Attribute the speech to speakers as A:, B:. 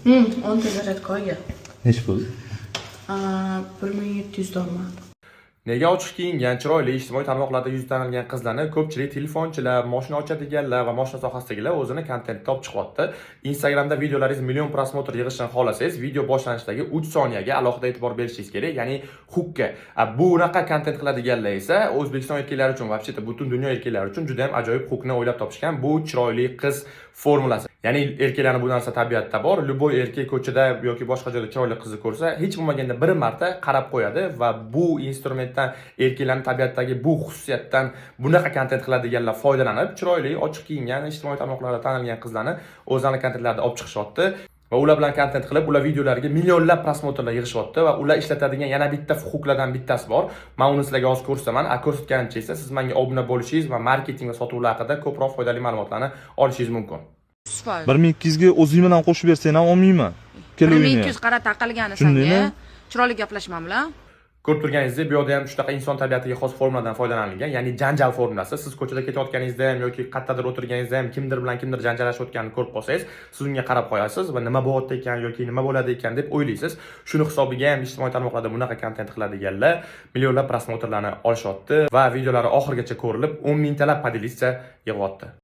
A: 10 ta зарядка olgan.
B: Nechi pul?
A: 1700 dollar.
C: Nega ochiq kiyingan, chiroyli, ijtimoiy tarmoqlarda yuzi tanilgan qizlarni ko'pchilik telefonchilar, moshina ochadiganlar va moshina sohasidagilar o'zini kontentda olib chiqyapti? Instagramda videolaringiz million просмотр yig'ishini xohlasangiz, video boshlanishidagi 3 soniyaga alohida e'tibor berishingiz kerak, ya'ni hookka. Bunaqa kontent qiladiganlar esa O'zbekiston erkaklari uchun, вообще-то butun dunyo erkaklari uchun juda ham ajoyib hookni o'ylab topishgan. Bu chiroyli qiz formulasi. Ya'ni erkaklarni bu narsa tabiatda bor. Любой erkak ko'chada yoki boshqa joyda chiroyli qizni ko'rsa, hech bo'lmaganda bir marta qarab qo'yadi va bu instrumentdan, erkaklarning tabiatdagi bu xususiyatdan bunaqa kontent qiladiganlar foydalanib, chiroyli, ochiq kiyingan, ijtimoiy tarmoqlarda tanilgan qizlarni o'zlarini kontentlarida olib chiqishyapti va ular bilan kontent qilib, ular videolariga millionlab просмотр lar yig'ishyapti. Va ular ishlatadigan yana bitta hooklardan bittasi bor. Men uni sizlarga hozir ko'rsataman. Ko'rsatganimcha esa siz menga obuna bo'lishingiz va marketing va sotuvlar haqida ko'proq foydali ma'lumotlarni olishingiz mumkin.
D: 100%.
B: 1200 ga o'zing bilan qo'shib bersang ham olmayman.
D: Bir ming
B: Kelavini.
D: ikki yuz qara, taqalgani
B: Tushundingmi?
D: sanga. Chiroyli gaplashman bilan.
C: Ko'rib turganingizdek, bu yerda ham shunaqa inson tabiatiga xos formuladan foydalanilgan, ya'ni janjal formulasi. Siz ko'chada ketayotganingizda ham yoki qayerdadir o'tirganingizda ham kimdir bilan kimdir janjallashayotganini ko'rib qolsangiz, siz unga qarab qo'yasiz va nima bo'lyapti ekan yoki nima bo'ladi ekan deb o'ylaysiz. Shuni hisobiga ham ijtimoiy tarmoqlarda bunaqa kontent qiladiganlar millionlab просмотр larni olishyapti va videolari oxirigacha ko'rilib, 10 mingtalab поделиться yig'yapti.